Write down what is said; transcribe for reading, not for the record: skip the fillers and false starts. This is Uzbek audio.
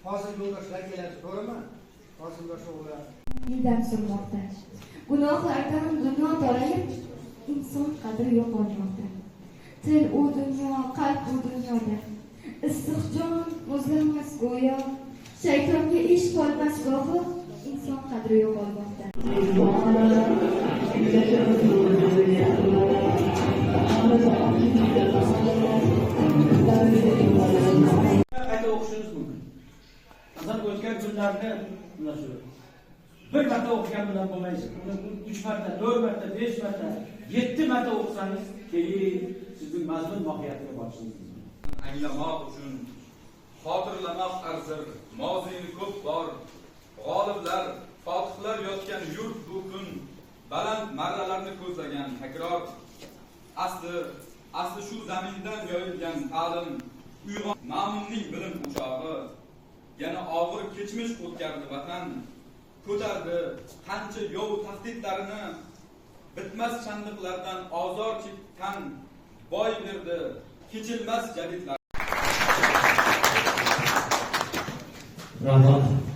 Hosil yo'ldoshlar keladi, to'g'rimi? Hosil yo'ldosh. Dam surmoqda. Gunohlardan dunyo torayib, inson qadri yo'qolmoqda. Til u dunyo, qalb u dunyoda. Issiq jon muzlamas go'yo, shaytonga ish qolmas gohi, inson qadri yo'qolmoqda. Qayta o'qishingiz mumkin. Masalan, o'tgan kunlarda mana shu bir marta o'qigan bilan bo'lmaysiz. Uni 3 marta, 4 marta, 5 marta, 7 marta o'qisangiz, keyin sizning mazmun mohiyatiga borishingiz mumkin. Anglamoq uchun xotirlamoq arzir moziyni ko'p bor. G'oliblar, fotihlar yotgan yurt bu kun baland marralarni ko'zlagan takror. Asli shu zamindan yoyilgan ta'lim uyg'on ma'munning bilim o'chog'i. Yana og'ir kechmish o'tkardi vatan, ko'tardi qancha yov tahdidlarini, bitmas chandiqlardan ozor chekkan boy berdi kechilmas jadidlar. Rahmat.